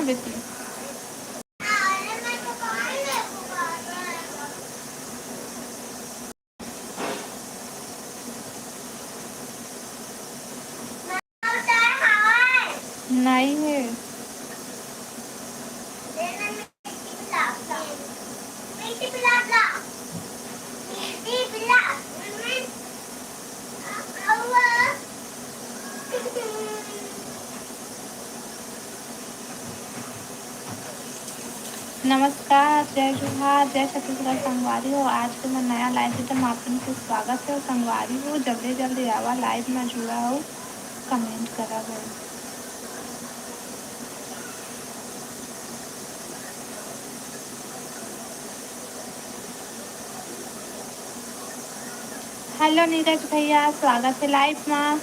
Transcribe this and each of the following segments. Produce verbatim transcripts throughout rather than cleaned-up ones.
बेटी। नहीं है। नमस्कार, जय जोहार, जय छत्तीसगढ़ संगवारी हो। आज के मैं नया live video में आप मन के स्वागत है। संगवारी हो, जल्दी जल्दी आवा live में जुड़ा हो, comment करा हो। Hello नीरज भैया, स्वागत है live में।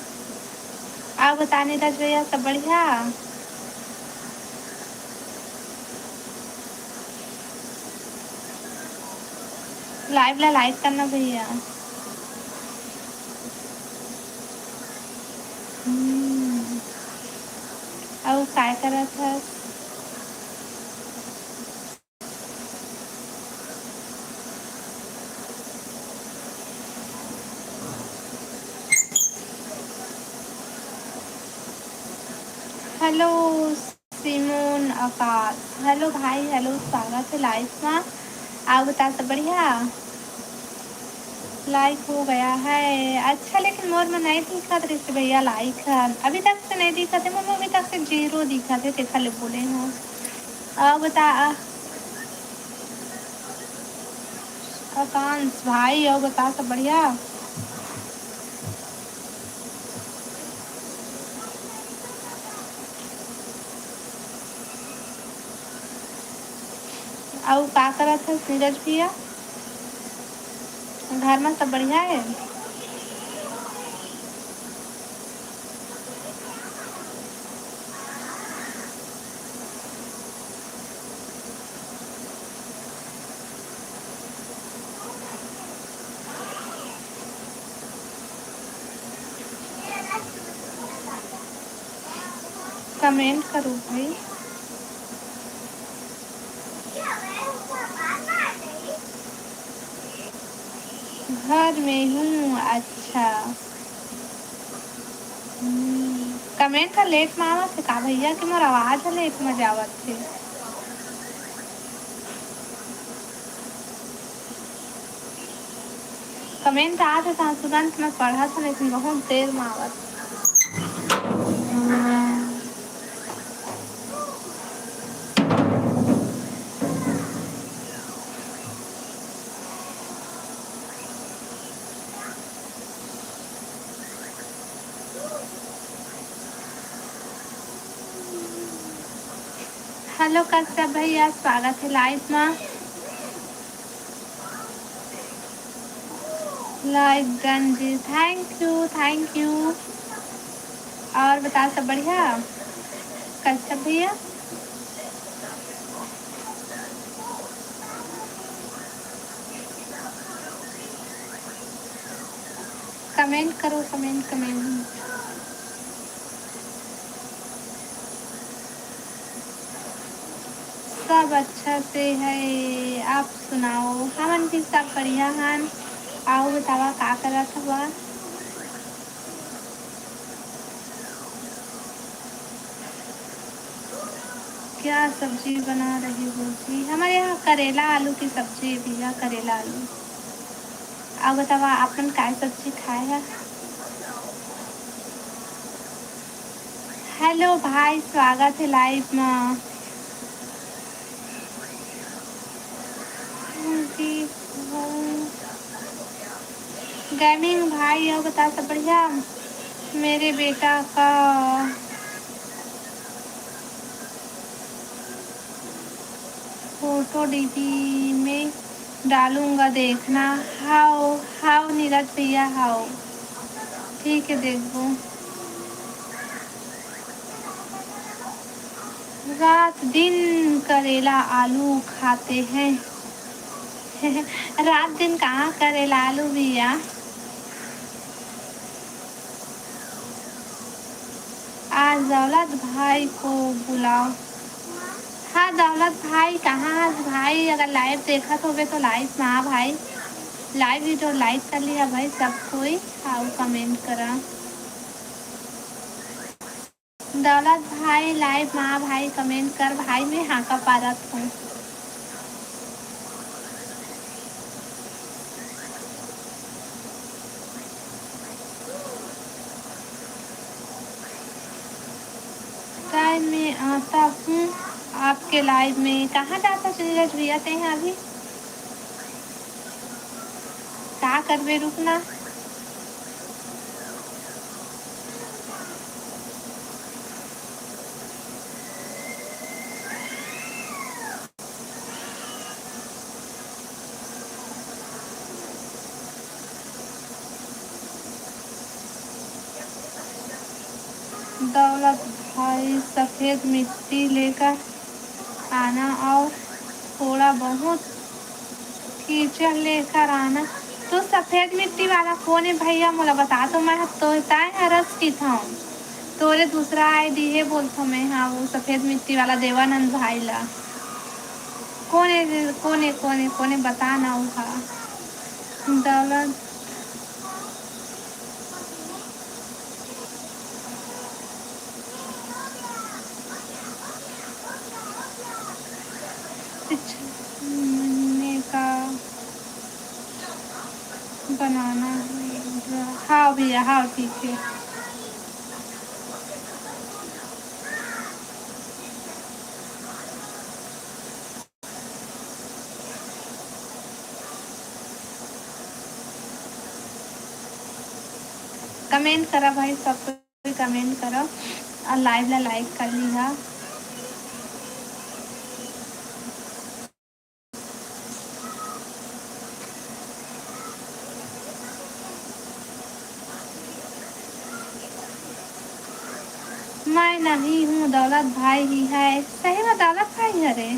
आप बता नीरज भैया, सब बढ़िया? Live ला like करना भैया। हम्म, अउ काय करत हस? Hello सिमोन आकाश, hello भाई, hello, स्वागत है live में। आप बता, सब बढ़िया? Like हो गया है। अच्छा, लेकिन मोर में नहीं दिखत रहिस भैया like ह, अभी तक से नहीं दिखत है मोर में, अभी तक से zero दिखत है, तेखर ले बोले हूँ। अब बता, आकांश भाई, अब बता, सब बढ़िया? अउ का करत हस नीरज भैया? घर में सब बढ़िया है? Comment करो भाई। घर में हूँ। अच्छा। हम्म, comment ह late में आवत हे का भैया, कि मोर आवाज ह late में जावत हे? Comment आत हे त तुरंत मैं पढ़त हूँ, लेकिन बहुत देर में आवत। Hello कश्यप भैया, स्वागत है live में। Like done ji, thank you, thank you। और बता, सब बढ़िया कश्यप भैया? Comment करो, comment, comment। सब अच्छा से है, आप सुनाओ? हमन भी सब बढ़िया हन। अउ बतावा, का करत हवा? क्या सब्जी बना रही हो जी? हमारे यहाँ करेला आलू की सब्जी है भैया, करेला आलू। अउ बतावा, आप मन काय सब्जी खाए है? Hello भाई, स्वागत है live में। Gaming भाई, अउ बता, सब बढ़िया? मेरे बेटा का photo D P में डालूंगा, देखना। हाव, हाव नीरज भैया, हाव। ठीक है, देखबो। रात दिन करेला आलू खाते हैं। रात दिन कहाँ करेला आलू भैया? आज दौलत भाई को बुलाओ। हाँ दौलत भाई, कहाँ हस भाई? अगर live देखत होबे तो live में आ भाई, live video like कर लिहा भाई सब कोई, अउ comment करा। दौलत भाई live में आ भाई, comment कर भाई, मैं हाका पारत हूँ। Time में आता हूँ आपके live में। कहाँ जाता नीरज भैया तें अभी? का करबे, रुक ना। दौलत भाई, सफेद मिट्टी लेकर आना और थोड़ा बहुत कीचड़ लेकर आना। तो सफेद मिट्टी वाला कोन हे भैया, मोला बता तो, मैं ह-, तो ताय हरस की था, तोरे दूसरा ID हे बोलथो मैं। हाँ, वो सफेद मिट्टी वाला देवानंद भाई ला। कोन हे, कोन हे, कोन हे, कोन हे, बता ना उहा। दौलत पिछले महीने का बनाना है। हाँ भैया, हाँ, ठीक है। Comment करा भाई, सब कोई comment करा और live ला like कर लिहा। मैं नहीं हूँ, दौलत भाई ही है। सही में दौलत भाई हरे।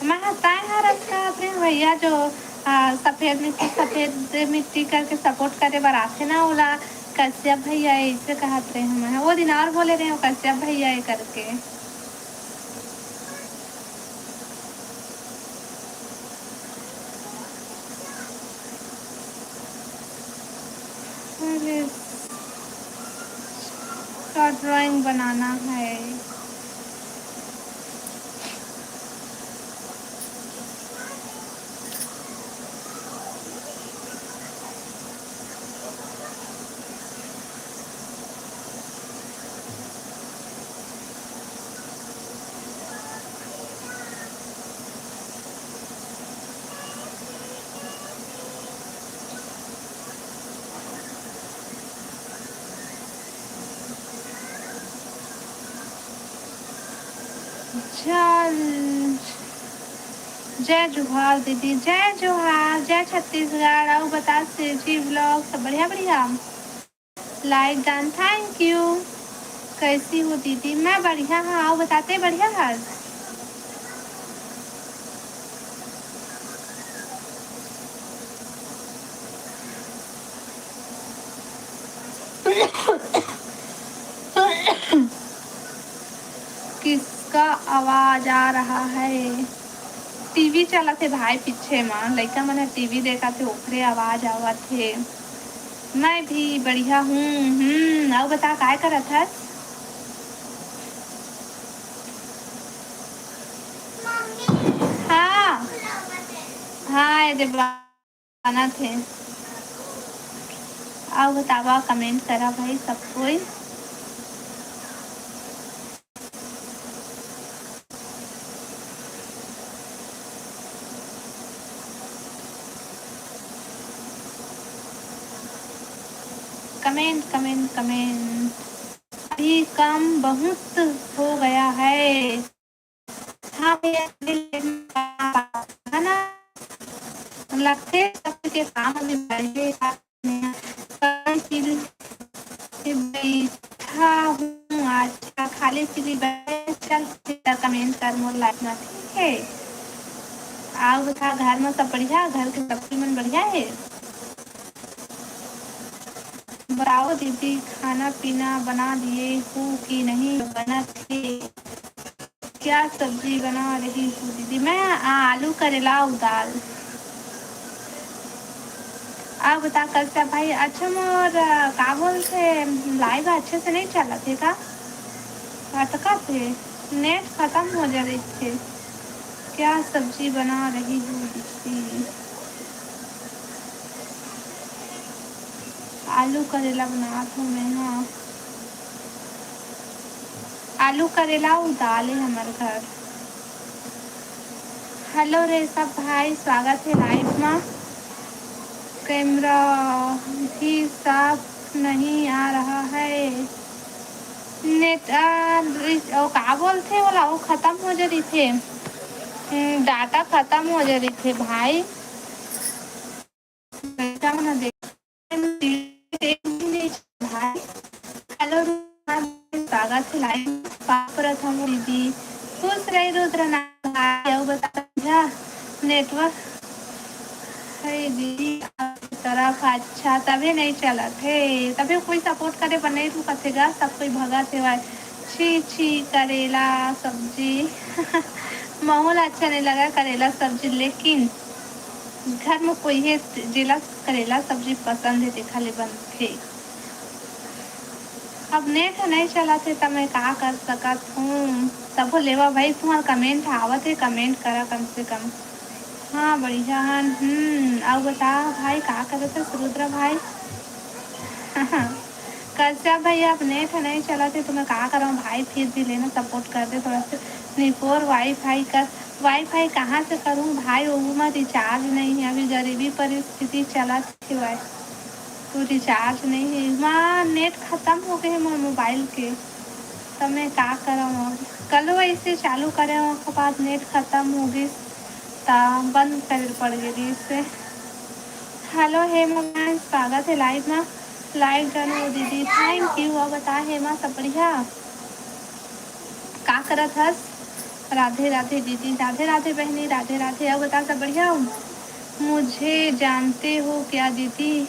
मैं ह-, ताय हरस कहत रहे भैया जो, आ, सफेद मिट्टी, सफेद मिट्टी करके support करे बर आथे ना, ओला कश्यप भैया ऐसे कहत रहे। मैं वो दिन और बोले रहे, वो कश्यप भैया ये करके। अरे, का drawing बनाना है। चल, जय जोहार दीदी, जय जोहार, जय छत्तीसगढ़। अउ बता, सेजी vlog सब बढ़िया, बढ़िया। Like done, thank you। कैसी हो दीदी? मैं बढ़िया हाँ, अउ बता तें बढ़िया हस? किसका आवाज आ रहा है? TV चलत हे भाई पीछे मा, लइका मन ह TV देखत हे, ओखरे आवाज आवत हे। मैं भी बढ़िया हूँ। हम्म, अउ बता, काय करत हस? हाँ, हाँ, ये दे बा-, बनत हे। अउ बतावा, comment करा भाई सब कोई। Comment, comment, comment। अभी काम बहुत हो गया है। हाँ भैया, अभी लेट में है ना, लगथे सबके काम अभी बढ़े। खाली पीली बैठा हूँ, अच्छा, खाली पीली बैठ, चल, फिर comment कर मोर live में, ठीक है? अउ बता, घर में सब बढ़िया? घर के सब कोई मन बढ़िया हे? बताओ दीदी, खाना पीना बना लिए हो कि नहीं? बनत हे। क्या सब्जी बना रही हो दीदी? मैं आलू करेला अउ दाल। आप बता कश्यप भाई। अच्छा मोर, अ, का बोलथे, live अच्छे से नहीं चलत हे का? अटकत हे, net खतम हो जा रहिथे। क्या सब्जी बना रही हो दीदी? आलू करेला बनात हूँ मैं, हाँ। आलू करेला अउ दाल हे हमर घर। Hello रे सब भाई, स्वागत हे live मा। Camera भी साफ नहीं आ रहा है। Net, आ, रिच-, ओ, का बोलथे ओला, वो खतम हो जा रहिथे। हम्म, data खतम हो जा रहिथे भाई। Hello, स्वागत हे live। पाप रथम दीदी, खुश रही रुद्रनाथ भाई। अउ बता भैया, network हे दीदी, आप तरफ अच्छा, तभे नहीं चलत हे, तभे कोई support करे बर नहीं रुकत हे गा, सब कोई भगत हेवय। छी छी, करेला सब्जी। महू ला अच्छा नहीं लगा करेला सब्जी, लेकिन घर में कोई हे जेला करेला सब्जी पसंद हे, तेखर ले बनथे। अब net नहीं चलत हे, त मैं का कर सकत हूँ? तभो लेवा भाई, तुम्हार comment आवत हे, comment करा कम से कम। हाँ, बढ़िया हन। हम्म, अउ बता भाई, का करत हस रुद्र भाई? कश्यप भाई, अब net ह नहीं चलत हे, तो मैं का करंव भाई, फिर भी लेना support कर दे थोड़ा से। निपोर WiFi कर, WiFi कहाँ से करूँ भाई, ओहू मा recharge नहीं हे, अभी गरीबी परिस्थिति चलत हे भाई, तो recharge नहीं हे, मा net खतम हो गए हे मोर mobile के, त मैं का करंव अब? कल वैसे चालू करे, ओकर बाद net खतम हो गइस, त बंद करे पड़ गे रिहिस। Hello हेमा बहन, स्वागत हे live मा। Live डन हो दीदी, thank you। अउ बता हेमा, सब बढ़िया? का करत हस? राधे राधे दीदी, राधे राधे बहनी, राधे राधे। अउ बता, सब बढ़िया? मुझे जानते हो क्या दीदी?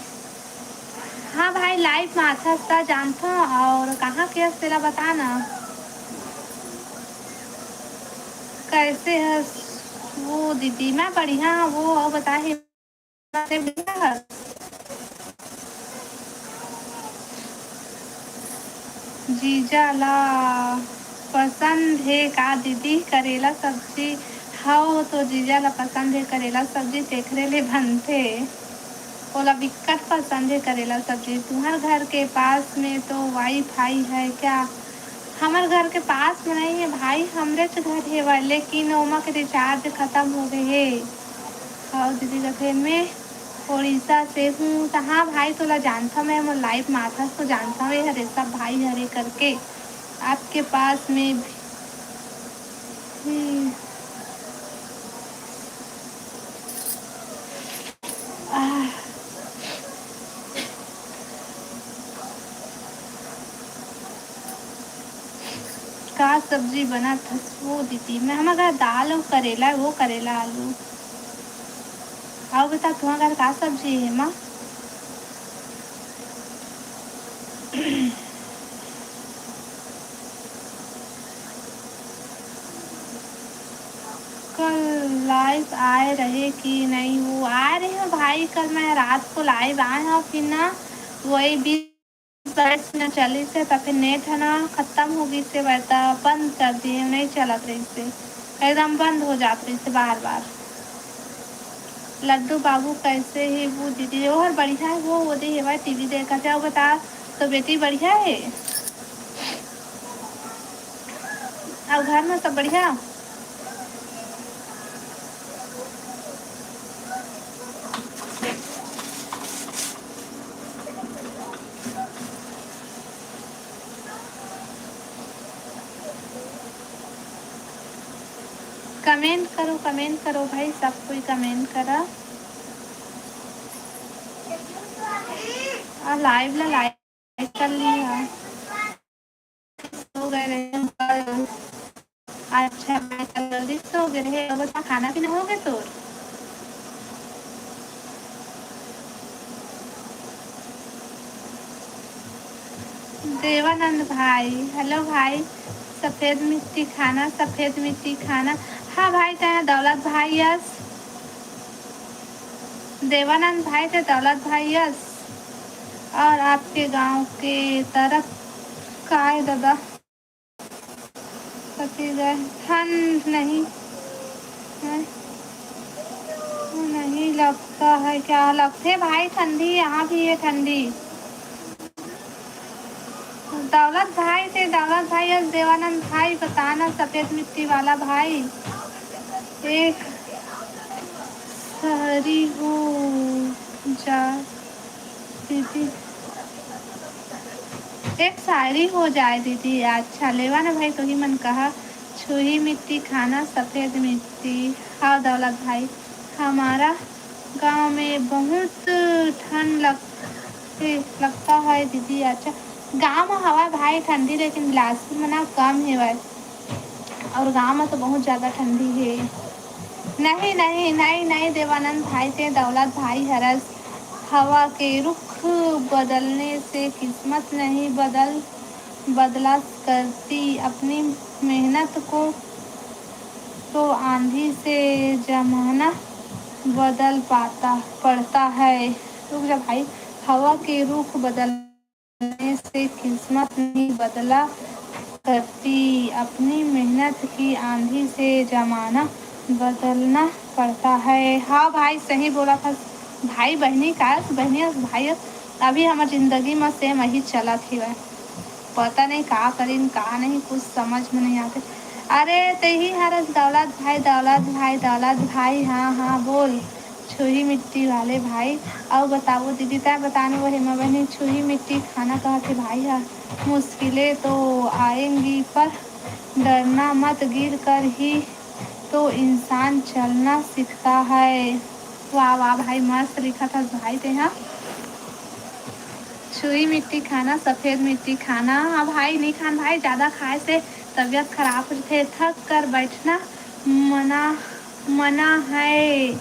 हाँ भाई, live मा आथस त जानथो, अउ कहाँ के हस तेला बता ना। कैसे हस वो दीदी? मैं बढ़िया हूँ, वो अउ बता हे, जीजा ला पसंद हे का दीदी करेला सब्जी? हव, तो जीजा ला पसंद हे करेला सब्जी, तेखरे ले बनथे। ओला बिक्कट पसंद हे करेला सब्जी। तुम्हर घर के पास में तो WiFi है क्या? हमर घर के पास में नहीं है भाई, हमरेच घर हेवय, लेकिन ओमा के recharge खतम हो गए हे। हव दीदी कथे, मैं उड़ीसा से हूँ। त हाँ भाई, तोला जानथव मैं, मोर live मा आथस तो जानथव, ये हरे सब भाई हरे करके। आपके पास में भी, हम्म। आह। का सब्जी बनाथस वो दीदी? मैं, हमर घर दाल अउ करेला हे, वो करेला आलू। अउ बता, तुंहर घर का सब्जी हे माँ? कल live आए रहे कि नहीं? वो आए रहे हो भाई, कल मैं रात को live आए हूँ, फिर ना वही बीस बाईस में चलिस हे, त फिर net है ना खत्म हो गइस हे, वह त बंद कर दिए, नहीं चलत रहिस हे, एकदम बंद हो जात रहिस हे बार बार। लड्डू बाबू कैसे हे वो दीदी? ओहर बढ़िया हे, वो ओदे हेवय टीवी देखत हे। अउ बता, तो बेटी बढ़िया हे? अउ घर में सब बढ़िया? Comment करो, comment करो भाई, सब कोई comment करा। और live ला like कर लिया। सो गए रहे। अच्छा, मैं कल जल्दी सो गए रहे। अब बता, खाना पीना हो गए तोर? देवानंद भाई, हेलो भाई। सफेद मिट्टी खाना, सफेद मिट्टी खाना। हाँ भाई, तैं दौलत भाई यस। देवानंद भाई, तैं दौलत भाई यस। और आपके गांव के तरफ काय दादा? कति गए? ठंड नहीं है? नहीं लगता है क्या? लगथे भाई ठंडी, यहाँ भी है ठंडी। दौलत भाई, तैं दौलत भाई यस। देवानंद भाई, बताना सफेद मिट्टी वाला भाई। एक शहरी हो जा दीदी, एक शायरी हो जाए दीदी। अच्छा, लेवा ना भाई, तोही मन कहा, छुही मिट्टी खाना सफेद मिट्टी। हाँ दौलत भाई, हमारा गांव में बहुत ठंड लगते, लगता है दीदी। अच्छा, गांव में हवा भाई ठंडी, लेकिन बिलासपुर में ना कम हेवय, और गांव में तो बहुत ज्यादा ठंडी है। नहीं, नहीं, नहीं, नहीं, देवानंद भाई, तैं दौलत भाई हरस। हवा के रुख बदलने से किस्मत नहीं बदल, बदला करती। अपनी मेहनत को तो आंधी से जमाना बदल पाता, पड़ता है। रुक जा भाई, हवा के रुख बदल से किस्मत नहीं बदला करती, अपनी मेहनत की आंधी से जमाना बदलना पड़ता है। हाँ भाई, सही बोला था भाई। बहनी का बहनी अस भाई अस, अभी हमर जिंदगी में सेम यही चलत ही है। पता नहीं का करीन, का नहीं, कुछ समझ में नहीं आते। अरे, तेही हरस दौलत भाई, दौलत भाई, दौलत भाई। हाँ, हाँ, बोल। छुही मिट्टी वाले भाई। अउ बताओ दीदी, तैं बतान वो हेमा बहनी, छुही मिट्टी खाना कहत हे भाई हा। मुश्किलें तो आएंगी, पर डरना मत, गिर कर ही तो इंसान चलना सीखता है। वाह, वाह भाई, मस्त लिखत हस भाई तेहा। छुही मिट्टी खाना, सफेद मिट्टी खाना। हाँ भाई, नहीं खान भाई, ज्यादा खाए से तबीयत खराब होथे। थक कर बैठना मना, मना है,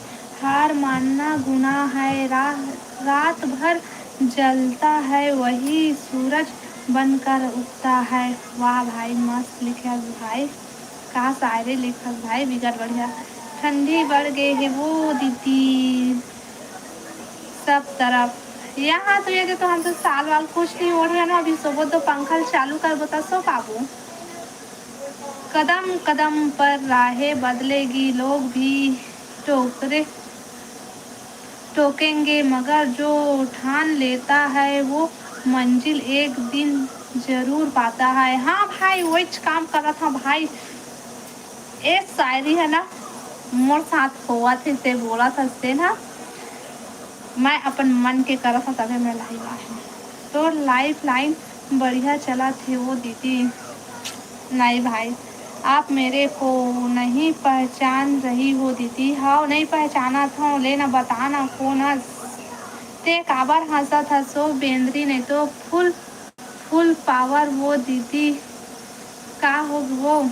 हार मानना गुनाह है। रा-, रात भर जलता है, वही सूरज बनकर उगता है। वाह भाई, मस्त लिखे हस भाई, का शायरी लिखत भाई, बिकट बढ़िया। ठंडी बढ़ गे हे वो दीदी, सब तरफ। यहाँ तो ये तो हम तो साल वाल कुछ नहीं ओढ़े ना, अभी सोबो तो पंखा ल चालू करबो त सो पाबो। कदम कदम पर राहें बदलेगी, लोग भी टोकरे, टोकेंगे, मगर जो ठान लेता है वो मंजिल एक दिन जरूर पाता है। हाँ भाई, वहीच काम करत हँव भाई। ए शायरी है ना, मोर साथ होवत हे, से बोलत हस ते ना, मैं अपन मन के करत हँव, तभे मैं लाइव आए हँव। तोर लाइफ लाइन बढ़िया चलत हे वो दीदी। नहीं भाई, आप मेरे को नहीं पहचान रही हो दीदी। हव, नहीं पहचानत हँव, ले ना बता ना कोन अस। ते काबर हँसत हस ओ बेंदरी, नहीं तो फुल, फुल पावर वो दीदी। का हो वो?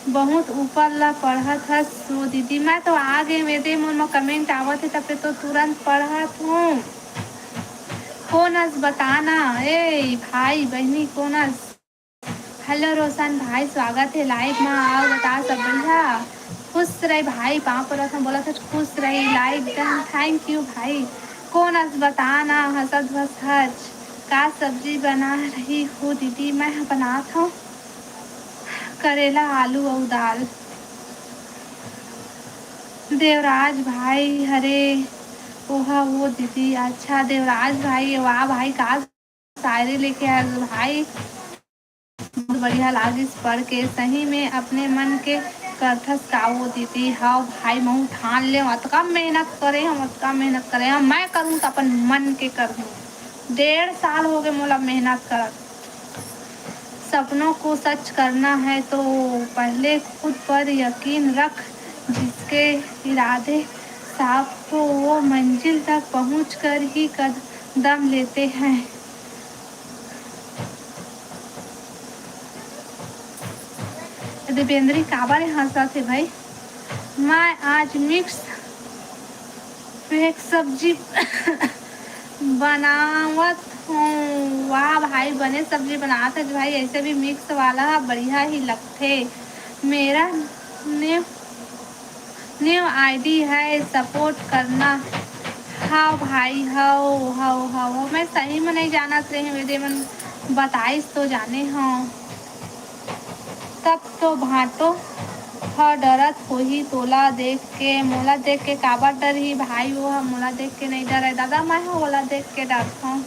बहुत ऊपर ला पढ़त हस वो दीदी। मैं तो आ गे वेदे, मोर म कमेंट आवत हे, तब तो तुरंत पढ़त हूँ। कोन अस बता ना, ए भाई बहिनी कोन अस? हेलो रोशन भाई, स्वागत हे लाइव मा। अउ बता, सब बढ़िया? खुश रही भाई, पाँव परत हँव, बोलत हँव खुश रही। लाइव डन, थैंक यू भाई। कोन अस बता ना, हँसत हस हच, का सब्जी बना रही हो दीदी? मैं ह बनात हँव करेला, आलू अउ दाल। देवराज भाई हरे, ओहा वो दीदी। अच्छा, देवराज भाई, वाह भाई, का शायरी लेके आए भाई, बहुत बढ़िया लागिस पढ़ के। सही में अपने मन के करथस का वो दीदी? हव भाई, महूँ ठान लेव, अतका मेहनत करे हँव, अतका मेहनत करे हँव, मैं करहूँ त अपन मन के करहूँ। डेढ़ साल हो गे मोला मेहनत करत। सपनों को सच करना है तो पहले खुद पर यकीन रख, जिसके इरादे साफ हो वो मंजिल तक पहुँच कर ही कदम लेते हैं। दीपेंद्री काबर हँसत हे भाई? मैं आज मिक्स वेज सब्जी बनावत हूँ। वाह भाई, बने सब्जी बनात हे भाई, ऐसे भी mix वाला ह बढ़िया ही लगथे। मेरा new, new I D है, support करना। हाँ भाई, हव, हव, हव, हव। मैं सही में नहीं जानत रही हूँ, ये दे मन बताइस तो जाने हव। तब तो भांटो ह डरत होही तोला देख के। मोला देख के काबर डरही भाई, वो ह मोला देख के नहीं डरे दादा, मैं ह ओला देख के डरथव।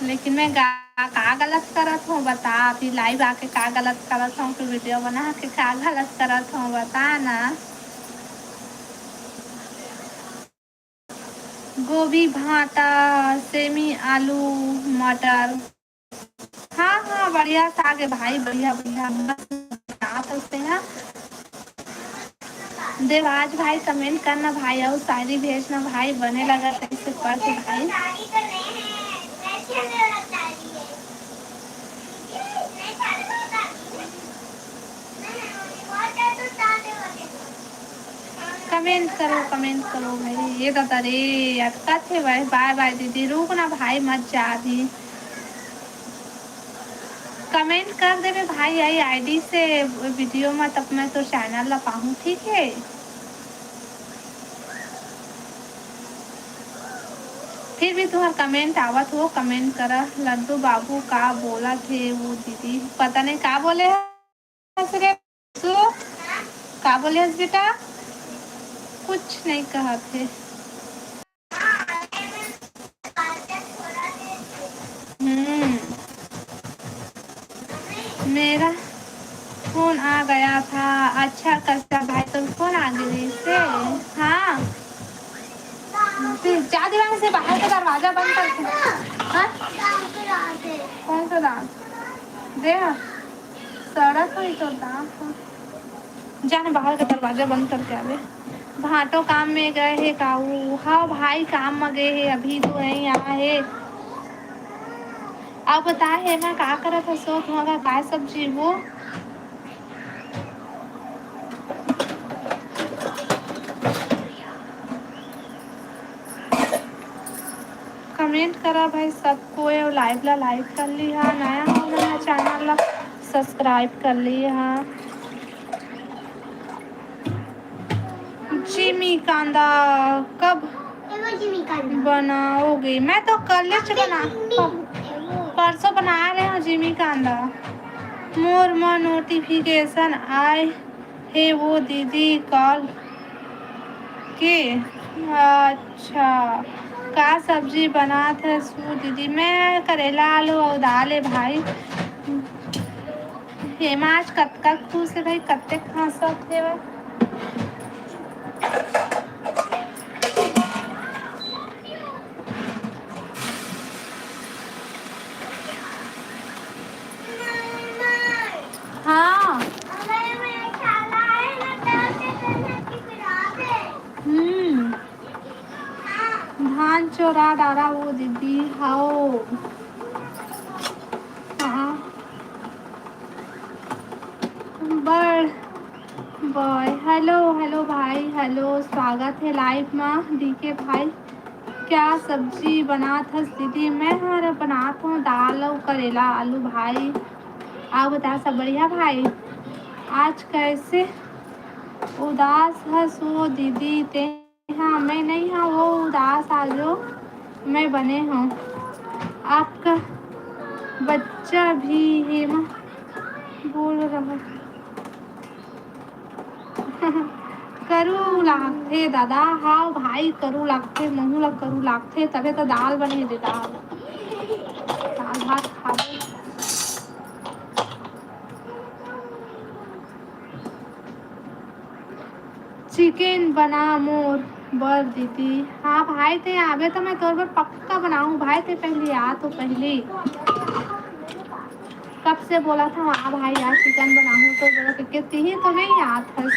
लेकिन मैं गा-, का गलत करत हूँ बता, अभी live आके का गलत करत हूँ, कि video बना के का गलत करत हूँ बता ना। गोभी, भांटा, सेमी, आलू, मटर। हाँ, हाँ, बढ़िया साग है भाई, बढ़िया, बढ़िया, मस्त बनात हस तेहा। देवाज भाई comment करना भाई, अउ शायरी भेजना भाई, बने लगत हे इसे पढ़ के भाई। Comment करो, comment करो भाई। ये दादा रे, अटकत हे भाई। Bye bye दीदी, रुक ना भाई, मत जा अभी। Comment कर देबे भाई, आई I D से video में, तब मैं तो channel ला पाहूँ, ठीक है? फिर भी तुम्हार comment आवत हो, comment करा। लड्डू बाबू का बोलत हे वो दीदी, पता नहीं का बोले हे। हस रे तू, का बोले हस बेटा? कुछ नहीं कहत हे। हम्म, मेरा फोन आ गया था। अच्छा कश्यप भाई, तुम फोन आ गए से? हाँ, फिर जा दीवान से बाहर का दरवाजा बंद करके। हाँ? कौन सा दांत? दे हाँ। सड़क हुई तो दांत हो। जाने बाहर का दरवाजा बंद करके आवे। भांटो काम में गए हे काऊ? हाँ भाई, काम में गए हे, अभी तो नहीं आए हे। अब बता हे ना, का करत हसो, तुमका का सब्जी वो? Comment करा भाई सब कोई, अउ live ला like कर लिहा, नया हो मेरा channel ला subscribe कर लिहा। जिमी कांदा कब बनाओगे? मैं तो कल च बना, परसों बना रहे हूँ जिमी कांदा। मोर म notification आए हे वो दीदी call के। अच्छा, का सब्जी बनात हस वो दीदी? मैं करेला, आलू अउ दाल हे भाई। हेमा आज कतका खुश हे भाई, कतेक हंसत हे भाई। हाँ। हम्म। धान चोरा डारा वो दीदी, हाओ। हाँ। बड़ बॉय, hello, hello भाई, hello, स्वागत हे live मा। डीके भाई, क्या सब्जी बनात हस दीदी? मैं हर बनात हूँ दाल अउ करेला आलू भाई। आप बता, सब बढ़िया भाई? आज कैसे उदास हस वो दीदी ते? हाँ, मैं नहीं हाँ वो उदास, आजो मैं बने हूँ। आपका बच्चा भी हेमा बोल रहा। करू लागथे दादा, हाव भाई, करू लागथे, महू ला करू लागथे, तभे तो दाल बने दे दाल। दाल भात खाबो। Chicken बना मोर बर दीदी। हाँ भाई, ते आबे तो मैं तोर बर पक्का बनाऊँ भाई, ते पहली आ तो पहली। कब से बोला था, हाँ भाई, आज chicken बनाऊँ तो बोला कि, कि तिही तो नहीं आत हस।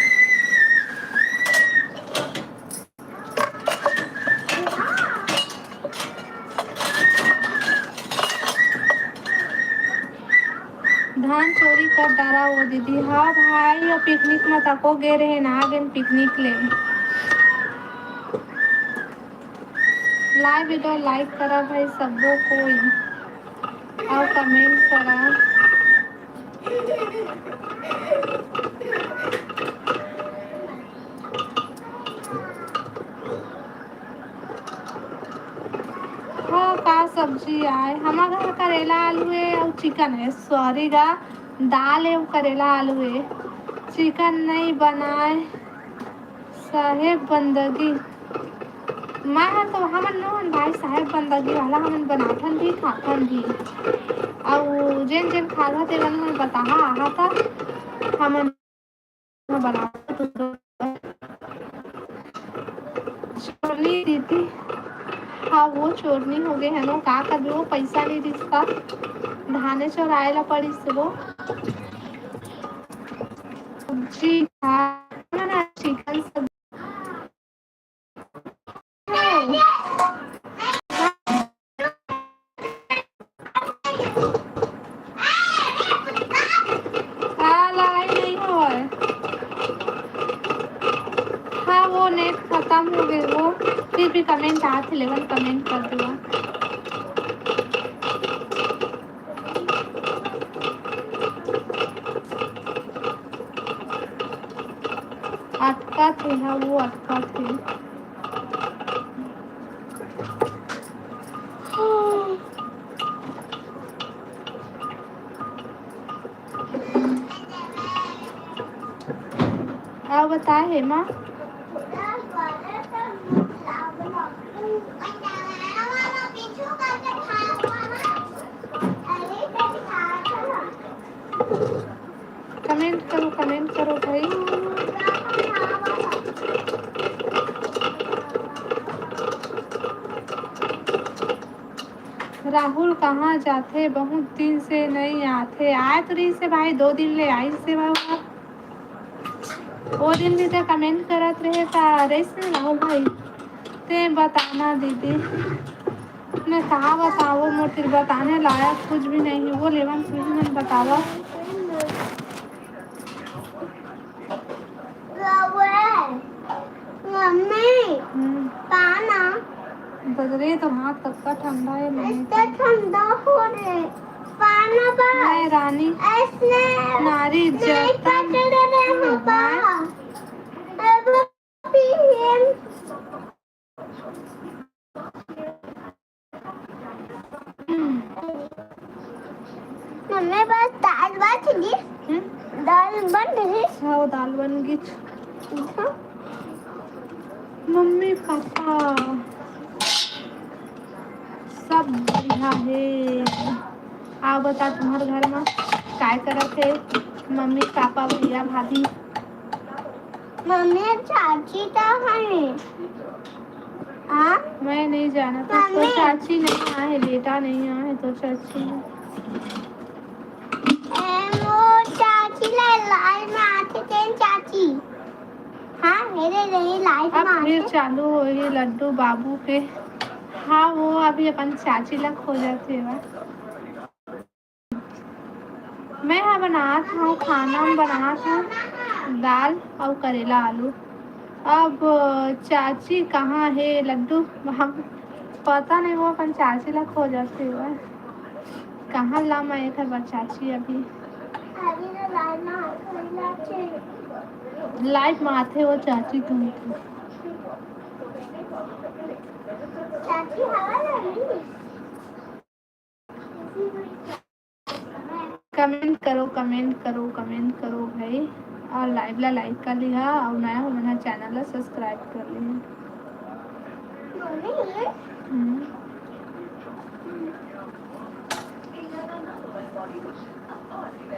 धान चोरी कर डारा वो दीदी। हाँ भाई, वो picnic में तको गे रहे, ना गेन picnic ले। Live video like करा भाई सब्बो कोई, अउ comment करा। हाँ, का सब्जी आय? हमर घर करेला आलू हे अउ chicken हे। Sorry गा, दाल हे अउ करेला आलू हे। Chicken नइ बनाय। साहेब बंदगी। मैं ह तो, हमन नोहन भाई साहेब बंदगी वाला, हमन बनाथन भी, खाथन भी। अउ जेन जेन खाथन तेमन मन बताहा आहा त हमन बनाथन। चोरनी दीदी, हाँ, वो चोरनी हो गे हे नो, का करबे, वो पैसा नइ दिस त धाने चोराए ला पड़िस वो। सब्जी, हाँ, ना, chicken सब्जी। हाँ, लड़ाई नइ होय। हाँ, वो net खतम हो गे वो, फिर भी comment आत हे, लेवन comment कर देवा। अटकत हे, हाँ, वो अटकत हे। अउ बता हेमा। Comment करो, comment करो भाई। राहुल कहाँ जाथे? बहुत दिन से नइ आथे। आए तो रहिस हे भाई, दो दिन ले आइस हे बाबा। वो दिन भी तो comment करत रहे, का रहिस हे राहुल भाई? ते बताना दीदी, मैं कहाँ बताओ, मोर तीर बताने लायक कुछ भी नहीं है। वो लेवन कुछ मन बतावा। मम्मी, हम्म। पाना। बदरे तो हाथ कतका ठंडा है मम्मी। इतना ठंडा हो रे। पाना बा। मैं रानी ऐसने नारी नहीं जतन पकड़ रहे हो बा। अब भी हम मम्मी, बस दाल बच गे। हम्म? दाल बन रही। हाँ, वो दाल बन गे। हाँ। मम्मी पापा सब बढ़िया हे। अउ बता, तुम्हर घर में काय करत हे मम्मी पापा, भैया भाभी? मम्मी चाची तो है। हाँ? मैं नहीं जाना था, तो मम्मी। चाची नहीं आए, बेटा नहीं आए, तो चाची। ए, वो चाची ला लाइव में आथे, तेन चाची। हाँ, मेरे रही लाइव अब में फिर आथे। चालू होही लड्डू बाबू के। हाँ, वो अभी अपन चाची ला खोजत हे बा। मैं ह बनात हव, खाना म बनात हव दाल अउ करेला आलू। अब चाची कहाँ हे लड्डू? हम पता नहीं, वो अपन चाची ला खोजत हे। कहाँ ला मैं एकर बर चाची अभी। लाइव म आथे वो चाची तुमके। चाची हवा लगी। Comment करो, comment करो, comment करो भाई, अउ लाइव ला like कर लिहा, अउ नया हो मन ह चैनल ला subscribe कर लिहा। हम्म।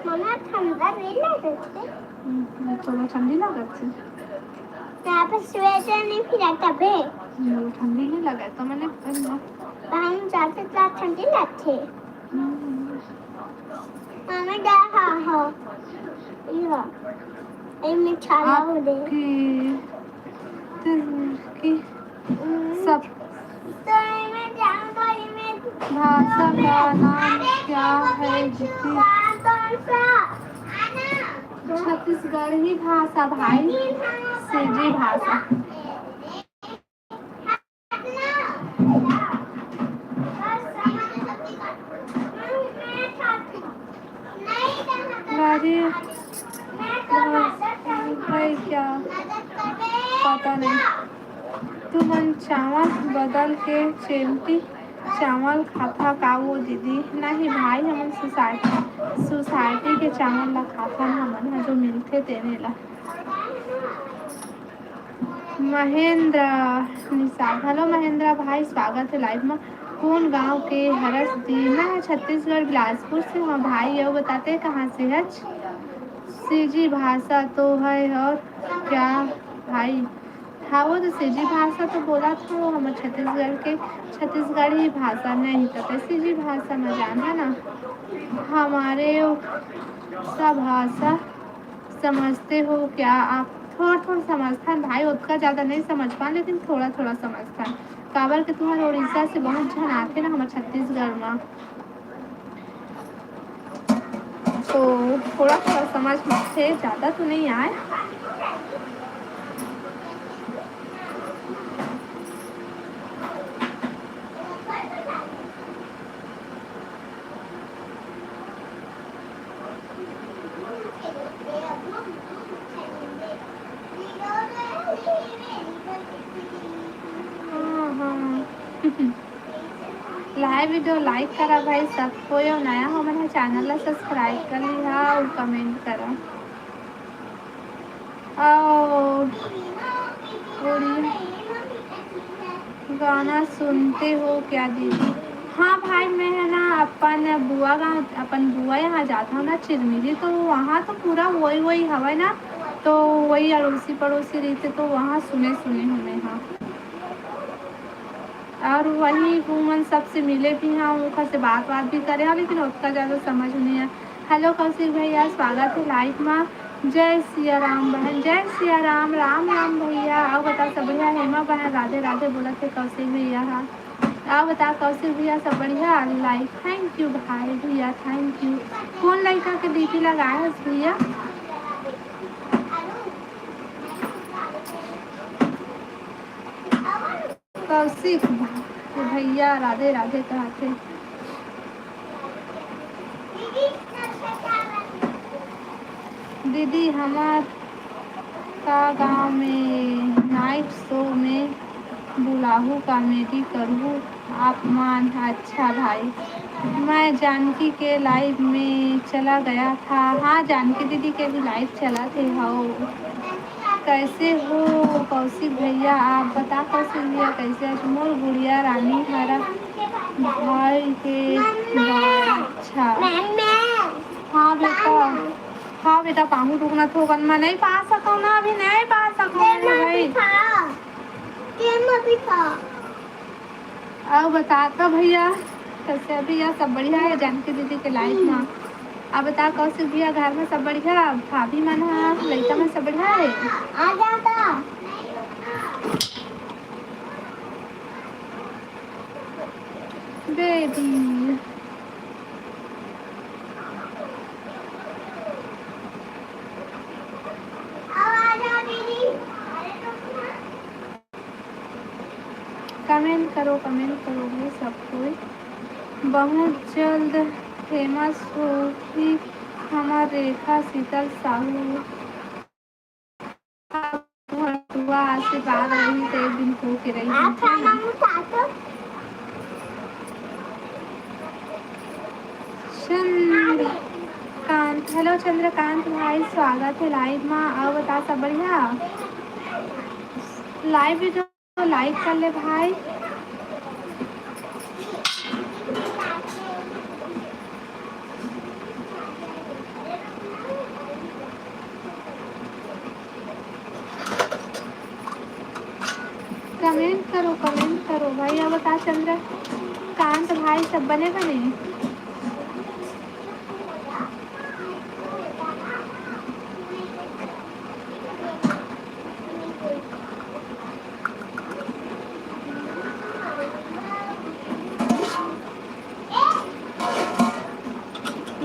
मम्मा, ठंडा नहीं लगत हे? हम्म, थोड़ा ठंडी लगत हे। यहाँ पे स्वेटर नहीं फिरा तबे। हम्म, ठंडी नहीं लगत हे, तो मैंने पहना। हम जाते तो ठंडी लगत हे। हम्म। मम्मा, जा, हाँ, हाँ। ये हाँ। ये में छाला हो गए। आपकी दिल की सब भाषा का नाम क्या है दीदी? छत्तीसगढ़ी भाषा भाई, सीधी भाषा। पता नहीं, तुमन चावल बदल के चेमटी चावल खाता का वो दीदी? नहीं भाई, हमन सोसाइटी, सोसाइटी के चावल ला खाथन हमन ह, जो मिलथे तेने ला। महेंद्र निषाद, हेलो महेंद्र भाई, स्वागत है लाइव में। कौन गांव के हरस जी? मैं छत्तीसगढ़ बिलासपुर से हूँ भाई। ये बताते कहाँ से है? सीजी भाषा तो है और क्या भाई? हाँ, वो तो सीजी भाषा तो बोला था, वो हमर छत्तीसगढ़ के छत्तीसगढ़ी भाषा नहीं, तो सीजी भाषा में जान है ना। हमारे सब भाषा समझते हो क्या आप? थोड़ा थोड़ा समझथन भाई, उतना ज़्यादा नहीं समझ पान, लेकिन थोड़ा थोड़ा समझथन। काबर के तुम्हारे उड़ीसा से बहुत झन आथे ना हमर छत्तीसगढ़ में, तो थोड़ा थोड़ा समझ में आथे, ज़्यादा तो नहीं आए। हाँ, हाँ। लाइव वीडियो लाइक करा भाई सब कोई, और नया हो मन चैनल ला सब्सक्राइब कर लिहा और कमेंट करा। और उड़ी गाना सुनते हो क्या दीदी? हाँ भाई, मैं है ना अपन बुआ गा, अपन बुआ यहाँ जाता हूँ ना चिरमिरी, तो वहाँ तो पूरा वही वही हवा है ना, तो वही अड़ोसी पड़ोसी रहिथे, तो वहाँ सुने सुने हूँ मैं। हाँ, और वही उमन सबसे मिले भी हाँ, ओकर से बात बात भी करे हाँ, लेकिन उतना ज़्यादा समझ नहीं है। हेलो कौशिक भैया, स्वागत है लाइव में। जय सिया राम बहन, जय सिया राम, राम राम भैया। और बता सब बढ़िया? हेमा बहन राधे राधे बोलत हे कौशिक भैया। हाँ, और बता कौशिक भैया सब बढ़िया? लाइव, थैंक यू भाई भैया, थैंक यू। कौन लड़का के डीपी लगाए है भैया? कौशिक भैया राधे राधे कहथे। दीदी हमर का गांव में नाइट शो में बुलाहू, कॉमेडी करहू आप मन। अच्छा भाई, मैं जानकी के लाइव में चला गया था। हाँ जानकी दीदी के भी लाइव चला थे। हो कैसे हो कौशिक भैया, आप बता कौशिक भैया कैसे हो? मोर गुड़िया रानी हरा भाई के। अच्छा हाँ बेटा, हाँ बेटा, पाहू रुकना थोकन, मैं नहीं पा सकूँ ना, अभी नहीं पा सकूँ भाई। अउ बता तो भैया, कैसे भैया? सब बढ़िया है जानकी दीदी के लाइव में। अब बता कौशिक भैया, घर में सब बढ़िया? भाभी मन ह, लइका मन सब बढ़िया है? आ जाता। बेबी। कमेंट करो, कमेंट करो भाई सब कोई। बहुत जल्द फेमस होगी हमार रेखा शीतल साहू। भगवान आशीर्वाद रही तो एक दिन हो के रही। चंद्रकांत, हेलो चंद्रकांत भाई, स्वागत है लाइव में। और बता सब बढ़िया? लाइव वीडियो लाइक कर ले भाई। कमेंट करो, कमेंट करो भाई। अब बता चंद्रकांत भाई सब बने बने।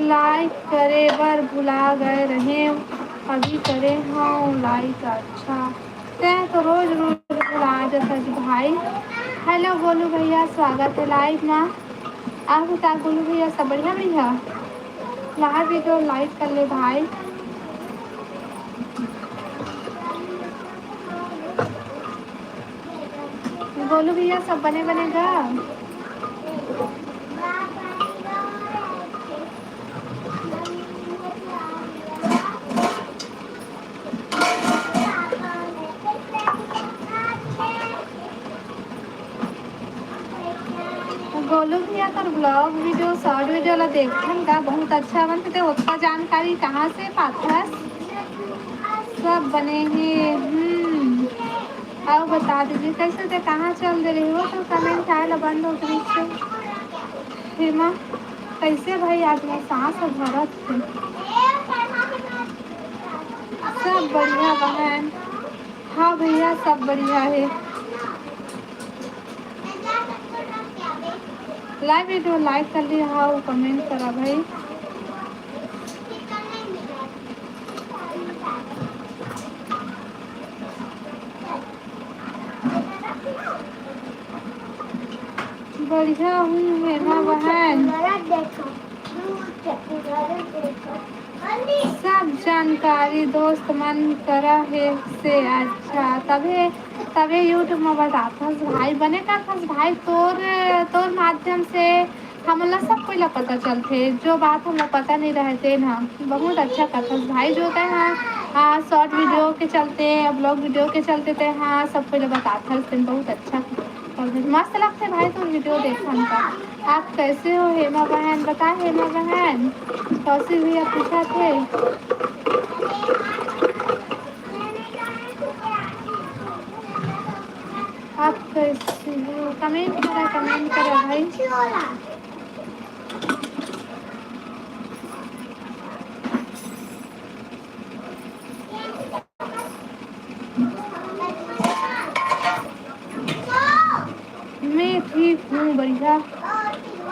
लाइक करे बर भुला गए रहेंव, अभी करे हंव लाइक। अच्छा, तैं तो रोज रोज भुला जाथस भाई। हेलो गोलू भैया, स्वागत है लाइव मा। आप बता गोलू भैया, सब बढ़िया भैया? लाइव वीडियो लाइक कर ले भाई। बोलो भैया, सब बने बने गा? गोलू भैया, तोर vlog video, short video ला देखथन का, बहुत अच्छा बनथे। ते ओतका जानकारी कहाँ से पाथस? सब बने हे। हम्म, अउ बता दीजिए, कैसे ते कहाँ चल दे रहे हो? तो comment आए ला बंद हो गई से। हेमा, कैसे भाई, आज मैं सांस भरत हूँ। सब बढ़िया बहन। हाँ भैया, सब बढ़िया है। Live video like कर लिया, हाँ, comment करा भाई। बढ़िया हूँ हेमा बहन। सब जानकारी दोस्त मन करा हे से। अच्छा, तभे, तभे YouTube में बताथस भाई, बने करथस भाई। तोर, तोर माध्यम से हमन ला सब कोई ला पता चलथे, जो बात हमला पता नहीं रहे तेन ह। बहुत अच्छा करथस भाई, जो तै ह, हाँ, short video के चलते, vlog video के चलते तै ह सब कोई ला बताथस, तेन बहुत अच्छा करथस। मस्त लगथे भाई तोर video देखन का। आप कैसे हो हेमा बहन? बता हेमा बहन, कौशिक भैया पूछा थे। आप कैसे हो? Comment करा, comment करा भाई। मैं ठीक हूँ, बढ़िया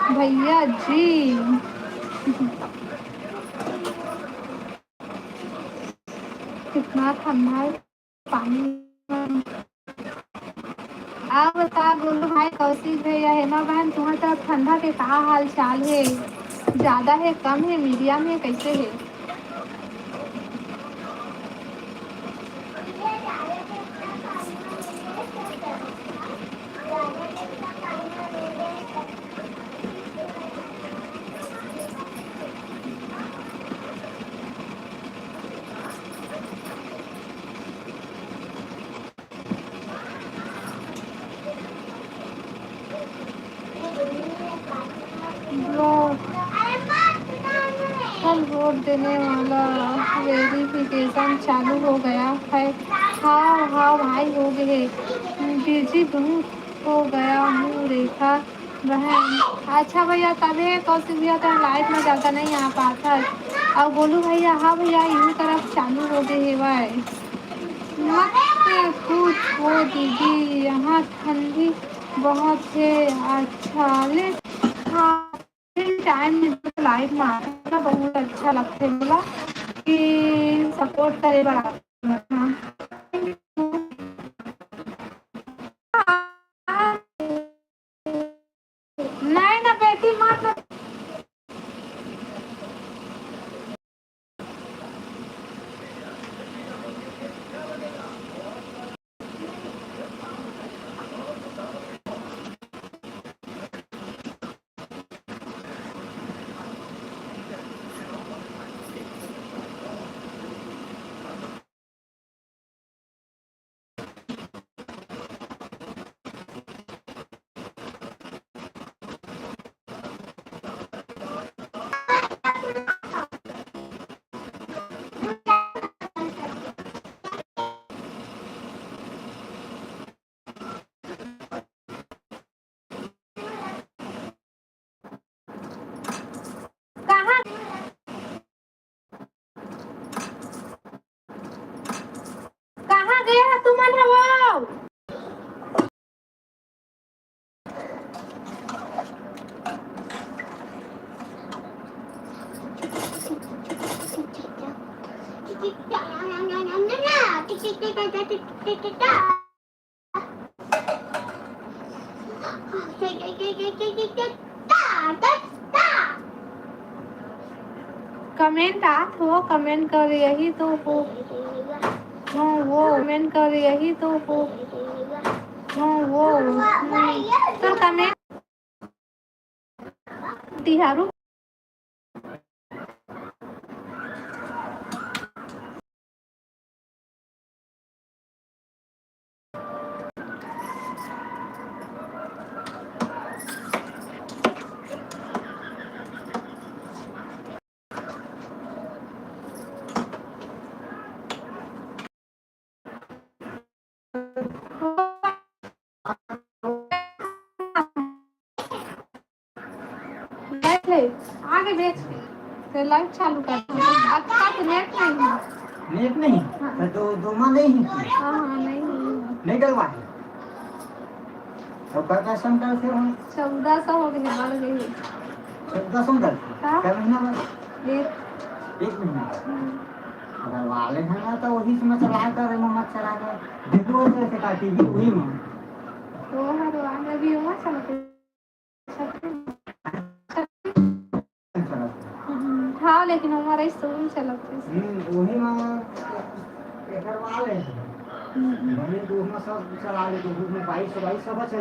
भैया जी। कितना ठंडा है पानी। आप बता, बोलो भाई कौशिक भैया, हेमा बहन, तुम्हारे तरफ ठंडा के का हाल चाल है? ज्यादा है, कम है, medium है, कैसे है? Block। कल वोट देने वाला verification चालू हो गया है। हाँ, हाँ भाई, हो गए। Busy बहुत हो गया हूँ रेखा बहन। अच्छा भैया, तबे कौशिक भैया तो live में ज्यादा नहीं आ पाता। और गोलू भैया, हाँ भैया, यही तरफ चालू हो गए हेवय। मत पूछो दीदी, यहाँ ठंडी बहुत है। अच्छा, ले, हाँ, time में live में आना बहुत अच्छा लगथे मोला कि support करे बर आथे। नहीं ना बेटी, मत। कहाँ, कहाँ गया तुमन ह वो? Comment आत हो, comment कर यही तो हो। हाँ, वो comment कर यही तो हो। हाँ, वो, हम्म, तोर comment दिहारू। बैठ ले, आगे बैठ। ते live चालू कर। अच्छा, तो net नहीं है। Net नहीं? हाँ। तो दो, दो माँ नहीं है। हाँ, हाँ, नहीं है। नहीं डलवा है। तो कतका सम डलथे हो? चौदह सौ हो गए, बढ़ गई। चौदह सौ डलथे? हाँ। कै महीना बर? एक। एक महीना बर? हम्म। अगर वाले हैं ना, तो वही से मैं चला कर, मैं मत चला कर। देखो, जैसे काटी भी वही में। वो है, तो आगे भी हुआ चलते। हाँ, लेकिन हमारा इस तो वही चलत है। हम्म, वही में एकर वाले हैं। हम्म। वही तो उसमें सब चला लेते, उसमें बाईस सौ, बाईस सौ बचे।